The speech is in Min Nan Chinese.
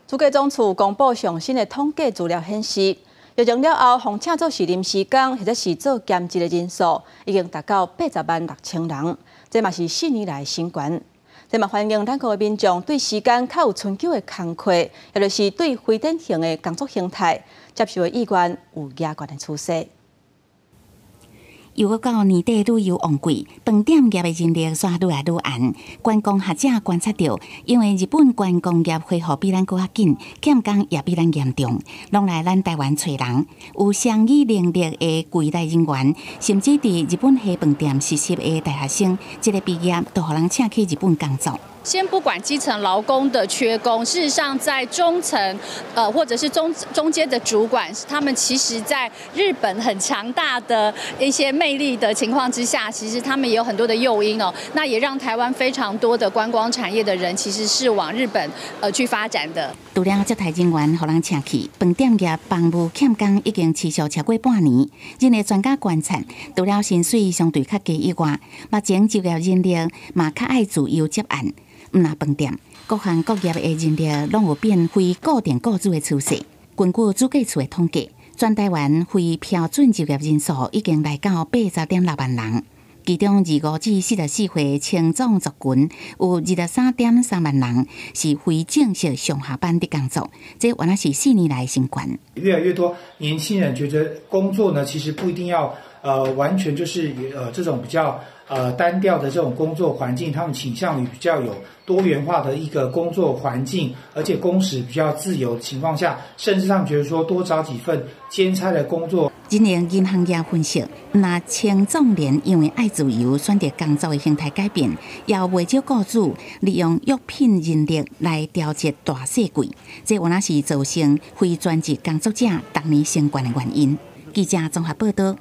主計總處公布上新的統計資料顯示，疫情了後，予請做是臨時工或者是做兼職的人數，已經達到80萬6千人，這嘛是4年來新高。這嘛反映咱國的民眾對時間較有春秋的工課，也就是對非典型的工作形態接受的意願有加懸的趨勢。又閣到年底旅遊旺季，飯店業的人力煞愈來愈絚。觀光學者觀察著，因為日本觀光業恢復比咱閣較緊，欠工也比咱嚴重，攏來咱台灣揣人。有雙語能力的櫃台人員，甚至佇日本下飯店實習的大學生，這个畢業就予人請去日本工作。先不管基層勞工的缺工，事實上在中層，或者是中階的主管，他們其實在日本很強大的一些魅力的情況之下，其實他們也有很多的誘因哦。那也讓台灣非常多的觀光產業的人，其實是往日本去發展的。除了接待人員予人請去，飯店業房務欠工已經持續超過半年。人力專家觀察，除了薪水相對較低以外，目前就業人力嘛較愛自由接案。毋但飯店，各行各業的人力攏有變非固定雇主的趨勢。根據主計處的統計，全台灣非標準就業人數已經來到80.6萬人，其中25至44歲青壯族群有23.3萬人是非正式上下班佇工作，這原來是4年來新高。越來越多年輕人覺得工作呢，其實不一定要完全就是這種比較單調的這種工作環境，他們傾向於比較有多元化的一個工作環境，而且工時比較自由的情況下，甚至他們覺得說多找幾份兼差的工作。人力銀行業分析，若青壯年因為愛自由，選擇工作的形態改變，也有袂少雇主利用約聘人力來調節大細櫃，這原來是造成非專職工作者逐年升懸的原因。記者綜合報道。